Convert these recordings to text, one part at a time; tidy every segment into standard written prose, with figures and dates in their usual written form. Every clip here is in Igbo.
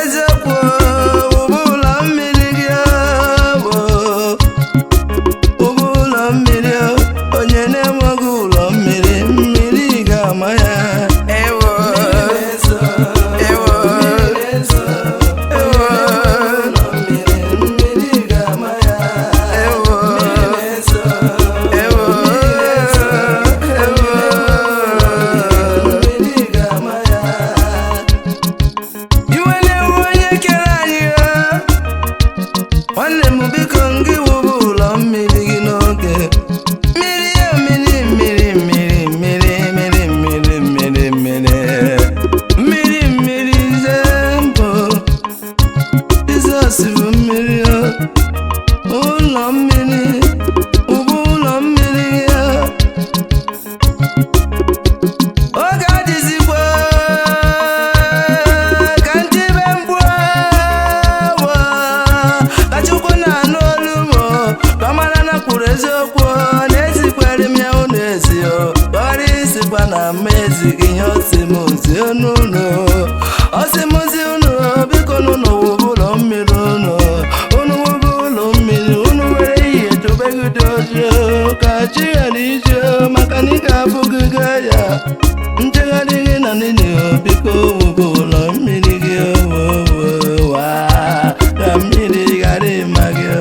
Eziokwu, ụbụ ụlọ mmiri gị bụ ụbụ ụlọ mmiri. Onye na-enweghị ụlọ mmiri, mmiri ga-ama ya. Ewo, ewo, ewo, ewo, ewo, ewo. Iwe na-ewe onye kere anyị o. Nwanne m, biko, ngị wụbụ ụlọ mmiri gị n'oge. Mmiri ya, mmiri, mmiri, mmiri, mmiri, mmiri, mmiri, mmiri, mmiri, mmiri, mmiri zembo. Jizọs bụ mmiri o. Ụlọ mmiri, ụbụ ụlọ mmiri ya. Oge adịzikwa ka ndị be mgbu ewo, ka Chukwu na-anụ olu m, ka ọ mara na kwuru eziokwu na ezikwere m ya. Unu ezi o, kọrọ isikwa na m ezighị ihe osi m zi unu. Osi m zi unu, biko, n'ụlọ wụbụ ụlọ mmiri unu. Unu wụbụ ụlọ mmiri unu, were ihe tobegide ozi ka chi ghara ije, maka na ị ga-abụgide ya nchegharị gị na nile. Biko, wụbụ ụlọ mmiri gị wa, ka mmiri ghara ịma gị.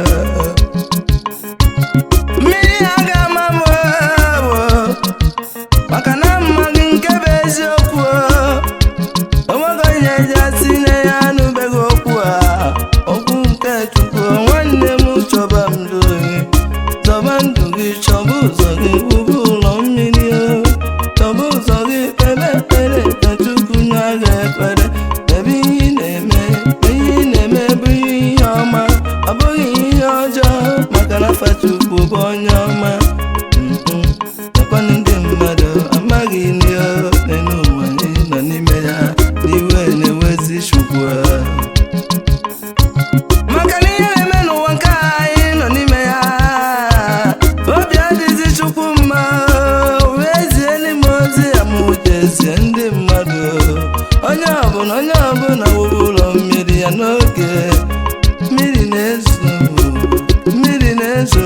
Mmiri a ga-ama m bụ maka na mma gị nke bụ eziokwu. Onweghị onye ji asị na ya anụbeghị okwu a, okwu nke Chukwu. Nwanne m, chọba ndụ gị, chọba ndụ gị, chọba ụzọ gị, wụbụ ụlọ mmiri o. Chọba ụzọ gị, kpebe ekpere ka Chukwu na-aga ekpere. Ebe ihe ị na-eme, ihe ị na-eme bụ ihe ọma, ọ bụghị ihe ọjọọ, maka na afa Chukwu bụ onye ọma. Ekwanụ ndị mmadụ amaghị n'ihe n'elu ụwa anyị nọ n'ime ya, n'iwe na-ewezi Chukwu, maka na ihe na-eme n'ụwa nke anyị nọ n'ime ya, obi adịghịzi Chukwu mma. Wee zie n'ime ozi ya ma uche zie ndị mmadụ, onye ọbụla, onye ọbụla wụbụ ụlọ mmiri ya n'oge. Mmiri na-ezo, mmiri na-ezo.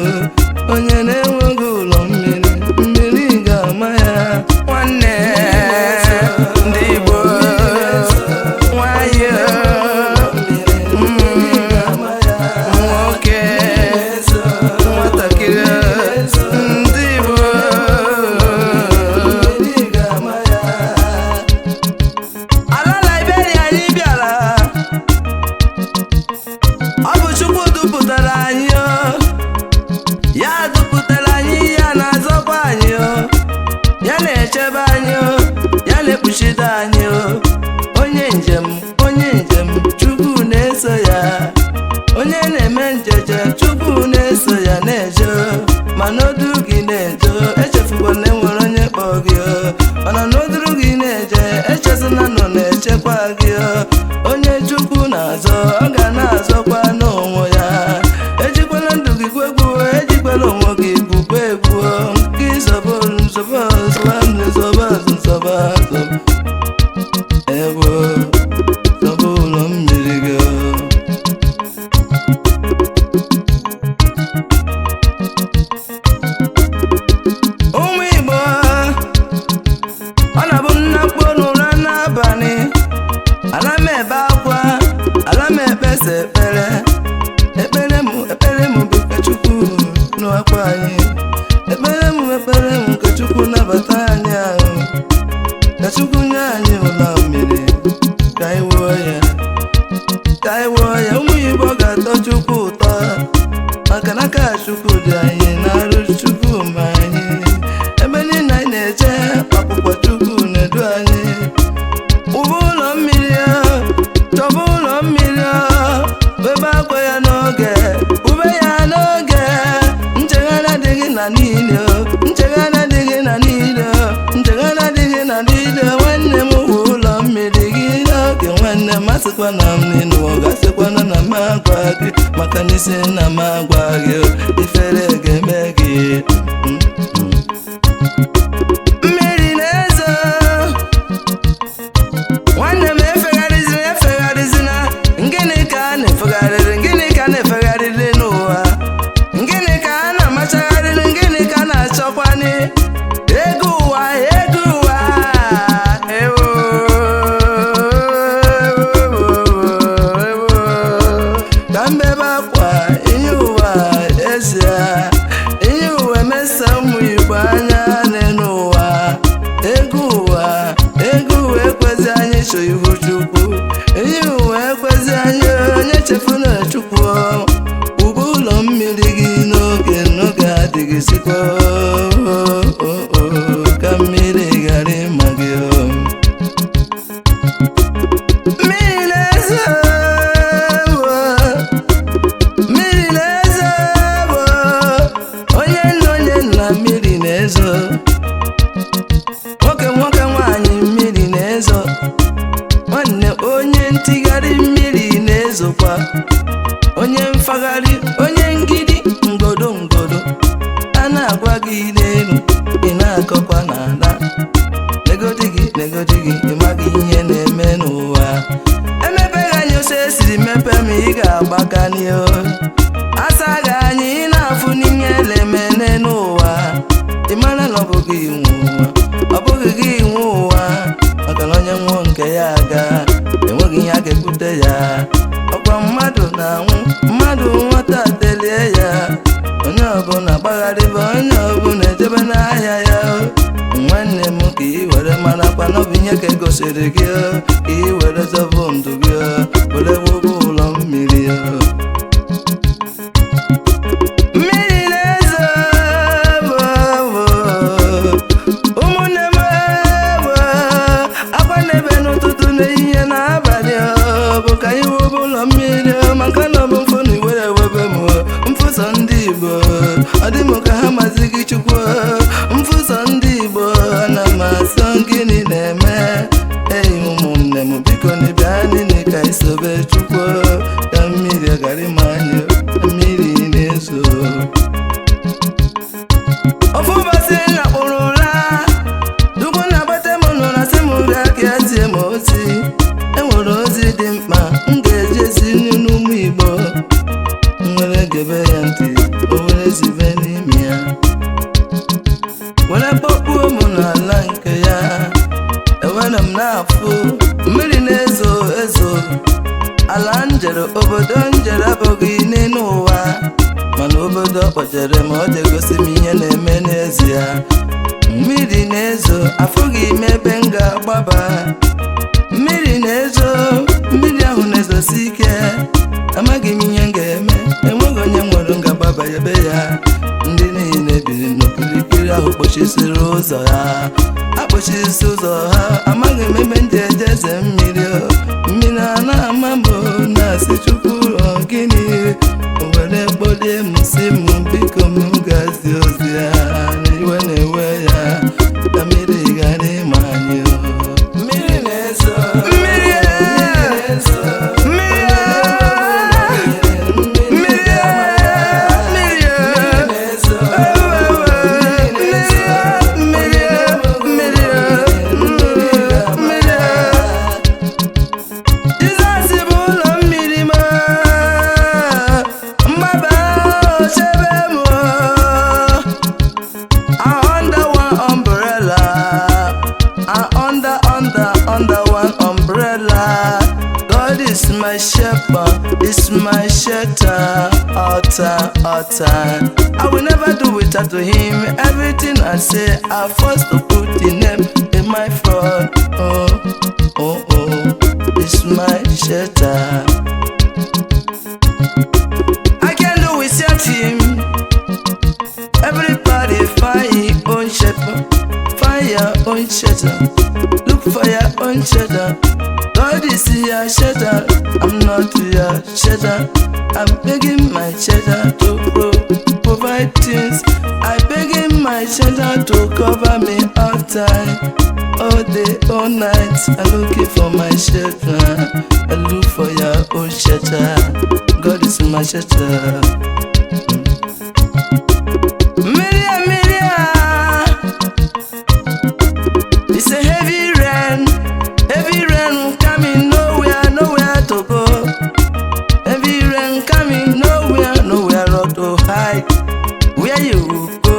Onye na-enweghị ụlọ mmiri, mmiri ga-ama ya. Nwanne, ndị Igbo, nwanyị, nwoke, nwatakịrị, ndị Igbo. Ala Liberia anyị bịara, ọ bụ Chukwu dupụtara anyị o. Ya dupụtara anyị, ya na-azọkwa anyị o, ya na-echebe anyị o, ya na-ekpuchite anyị o. Onye njem, onye njem, Chukwu na-eso ya. Onye na-eme njeje, Chukwu na-eso ya na-eje. Mana odu gị na-eje, echefukwa na enwere onye kpọ gị o. Mana n'oduru gị na-eje, echezona nọ na-echekwa gị o. Onye Chukwu na-azọ, ọ ga na-azọkwa n'onwe ya. Ejikwala ndụ gị gwu egwu, ejikwala onwe gị gwukwa egwu. Nke ịzọba nzọba nzọba nzọba nzọba nzọba, ewo, zọba ụlọ mmiri gị o. Ụmụ Igbo, ọ na-abụ nnakpo n'ụra n'abalị, ala m ebe akwa, ala m ekpesa ekpere. Ekpere m, ekpere m bụ ka Chukwu nụ akwa anyị. Ekpere m, ekpere m, ka Chukwu nabata anyị ahụ, ka Chukwu nye anyị ụlọ mmiri, ka anyị wuo ya, ka anyị wuo ya. Ụmụ Igbo, ga-atọ Chukwu ụtọ, maka na aka Chukwu dị anyị na-arụ. Chukwu ma anyị ebe niile anyị na-eje, ọkpụkpọ Chukwu na-edu anyị. Ụba ụlọ mmiri ya, chọba ụlọ mmiri ya, webe akwa ya n'oge, ube ya n'oge. Nchegharị adịghị na niile o, nchegharị adịghị na niile o, nchegharị adịghị na niile. Nwanne m, wụ ụlọ mmiri gị n'oge. Nwanne m, asịkwa na m n'ịnụ, ọ gasịkwana na m. agwa gị, maka na isi na m agwa gị, ifere ga-eme gị. Mmiri na-ezo, nwanne m, efegharịzina, efegharịzina. Gịnị ka a na-efegharịrị? Gịnị ka a na-efegharịrị n'ụwa? Gịnị ka a na-amachagharịrị? Gịnị ka a na-achọkwani? Ego ụwa, ego ụwa, ewo, ewo. Ka mbebe akwa ihe ụwa ezie, ihe ụwa emesa ụmụ Igbo anya n'elu ụwa. Ego ụwa, ego ụwa ekwezi anyị chọ ihu Chukwu. Ihe ụwa ekwezi anyị onye chefuna Chukwu. Ube ụlọ mmiri gị n'oge n'oge adịghị sikwa, ka mmiri ghara ịma gị. Mmiri na-ezo, mmiri na-ezo bụ onye nna, onye nna, mmiri na-ezo. Nwoke, nwoke, nwanyị, mmiri na-ezo. Nwanne, onye ntigharị, mmiri na-ezokwa. Onye mfagharị, onye ngidi, ngodo ngodo, a na-agwa gị n'elu, ị na-akọkwa n'ala. Negodi gị, negodi gị, ị maghị ihe na-eme n'ụwa. Emepeghị anya ose esiri mepe ma ị ga-agbakani o. Asa gị anya, ị na-afụ n'ihe elemene n'ụwa. Ị mara na ọ bụghị nwe ụwa, ọ bụghị gị nwe ụwa, maka na onye nwụọ nke ya aga, enweghị ihe a ga-ekwute ya. Ọkwa mmadụ na-anwụ, mmadụ nwata telie ya, onye ọbụla gbagharịba, onye ọbụla ejebe n'ahịa ya. Nwanne m, ka ị were marakwa na ọ bụ ihe ka egosiri gị, ka ị were zọbụ ndụ gị, were wụba ụlọ mmiri. Mmiri na-ezo bụ ụmụnne m, bụ akwa na-ebe n'ụtụtụ, n'ehihie, n'abalị, bụ ka anyị wube ụlọ mmiri, maka na ọ bụ mfụ na iwere ewebe m mfụsọ ndị Igbo. Ọ dị m ka ha mazi gị, Chukwu. Mfụsọ ndị Igbo na m asọ, gịnị na-eme? Ei, ụmụnne m, biko na bịa niile ka isobe Chukwu, ka mmiri ghara ịma anyị. Mmiri na-ezo. Ofu ụbọchị nna kpụrụ ụra, Chukwu na-agbata m n'ụra, sị m bịa ka ya tie m ozi. Enwere ozi dị mkpa m ga-eji esi nri n'ụmụ Igbo. M were gebe ya ntị, o were zibe n'ime ya, were kpọkpuo m n'ala nke ya. Ewere m na-afụ mmiri na-ezo ezo, ala njere, obodo njere abụghị n'elu ụwa, mana obodo ọ kpọjere ma ọ jegosi m ihe na-eme n'ezie. Mmiri na-ezo, afụghị m ebe m ga-agbaba. Mmiri na-ezo, mmiri ahụ na-ezosi ike, amaghị m ihe m ga-eme. Enweghị onye nwere m ga-agbaba ebe ya. Ndị niile biri n'okirikiri ahụ kpọchisiri ụzọ ha, akpọchisi ụzọ ha. Amaghị m ebe m ji eje eze mmiri o. Mmiri a na-ama m, na-asị, Chukwu, ọ gịnị? O were kpolie m, si m biko, m gazi ozi ya na iwe na-ewe ya, ka mmiri ghara ịma anyị o. Mmiri na-ezo, mmiri na-ezo, mmiri, mmiri, mmiri na-ezo, mmiri, mmiri, mmiri. Jizọs bụ ụlọ mmiri m, mgbaba, chebe m. Under one umbrella, under, under, under one umbrella. God is my shepherd, is my shelter, altar, altar. I will never do without to him. Everything I say, I first to put the name in my front. Oh, oh, oh, it's my shelter. I can't do without him. Everybody find your own shepherd, find your own shelter. Look for your own shelter. God is your shelter. I'm not your shelter. I'm begging my shelter to provide things. I'm begging my shelter to cover me all time. All day, all night, I'm looking for my shelter. I look for your own shelter. God is my shelter. Mmiri, mmiri, it's a heavy rain coming nowhere, nowhere to go. Heavy rain coming nowhere, nowhere to hide. Where you go,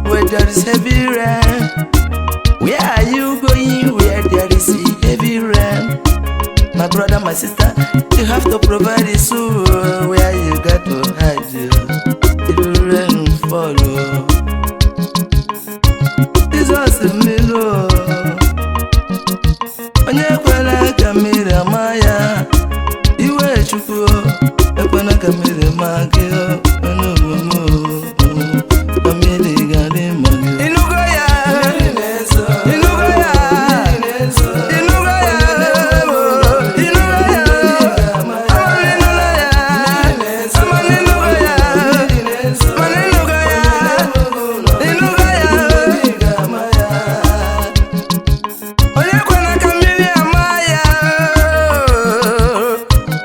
where there is heavy rain? Where are you going where there is heavy rain? My brother, my sister, you have to provide the soul where you got to hide you. If the rain follow. Jesus mmiri o. Onye ekwela ka mmiri ama ya. Iwe Chukwu o, ekwela ka mmiri ma gị o. Onye omume o, ka mmiri ghara ịma gị. Ịnụgo ya? Ịnụgo ya? Ịnụgo ya? Ịnụgo ya? Ama m ịnụla ya. Ama m ịnụgo ya. Mana ịnụgo ya? Ịnụgo ya? Onye kwela ka mmiri ama ya?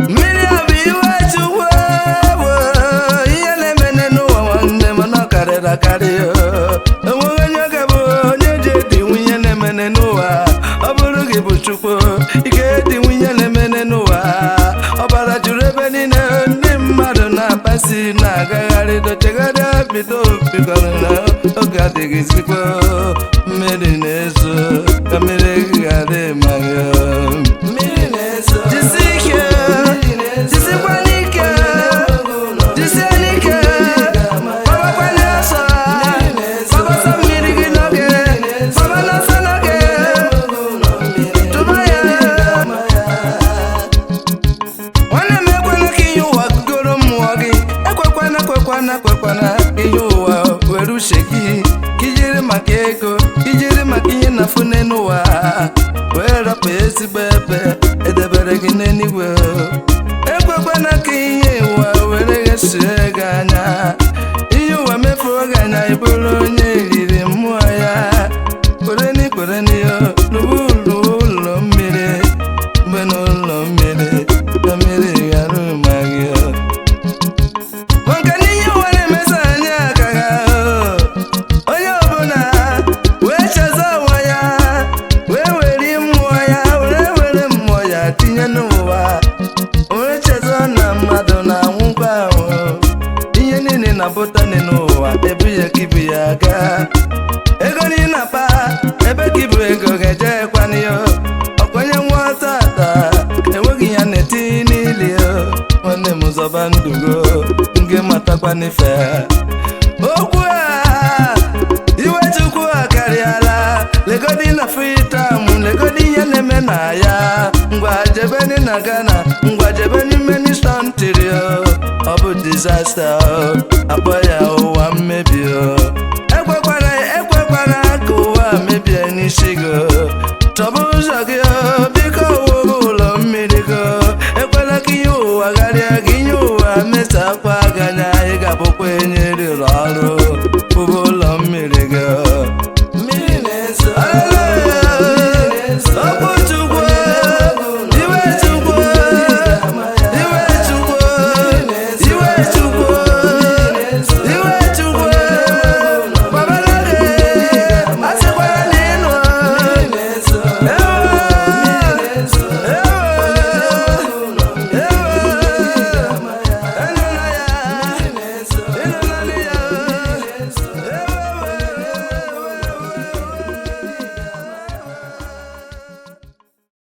Mmiri a bụ iwe Chukwu ewo. Ihe na-eme n'ụwa nwanne m na ọ karịrị akarị o. Enweghị onye ga-abụ onye ji edi nwunye na-emene n'ụwa. Ọ bụrụ gị bụ Chukwu, ị ga-edi nwunye na-emene n'ụwa. Ọbara juru ebe niile, ndị mmadụ na-akpasi na-agagharị dochegharịa bido bikọrọ na oge adịghịzikwa. Mmiri na-ezo ka mmiri ghara ịma gị. Jisi ike, jisikwa n'ike, jisie n'ike, gbabakwa n'ọsọ, gbabasa mmiri gị n'oge, gbaba n'ọsọ n'oge, tụba ya. Nwanne m, ekwela ka ihe ụwa goro mmụọ gị. Ekwekwana, ekwekwana, ekwekwana ka ihe ụwa were uche gị, ka ijiri maka ego, ijiri maka ihe na-afụ n'ụwa wee rapụ ezigbo ebe edebere gị n'eluigwe. Ekwekwana ka ihe ụwa were ghesie gị anya, ihe ụwa mefuo gị anya, ị bụrụ onye riri mmụọ ya. Kwereni, kwereni yo, lụwa ụlọ, ụlọ mmiri mgbe n'ụlọ mmiri ka mmiri ghara ụma gị o. Maka na ihe ụwa na-emesa anyị akaga o. Onye ọbụla wee chezọ onwe ya, wee were mmụọ ya, were were mmụọ ya tinye n'ụwa, wee chezọ na mmadụ na-anwụkwa anwụ. Ihe niile na-abụta n'ụwa ebu ya ka ibu ya gaa. Ego niile na-akpa ebe ka ibu ego ga-ejekwanyo. Ọkwenye nwa tata enweghị ya na-eti n'ili o. Nwanne m, zọba ndugo nke matakwa n'ife okwu a. Iwe Chukwu akarịala. Legodi na Freetown, legodi ihe na-eme na ya. Ngwa jebeni na Ghana, ngwa jebeni ministry o. Ọ bụ disaster o, akpọ ya ụwa mmebi o. Ekwekwana, ekwekwana ka ụwa mebie n'isi gị o. Chọba ụzọ gị.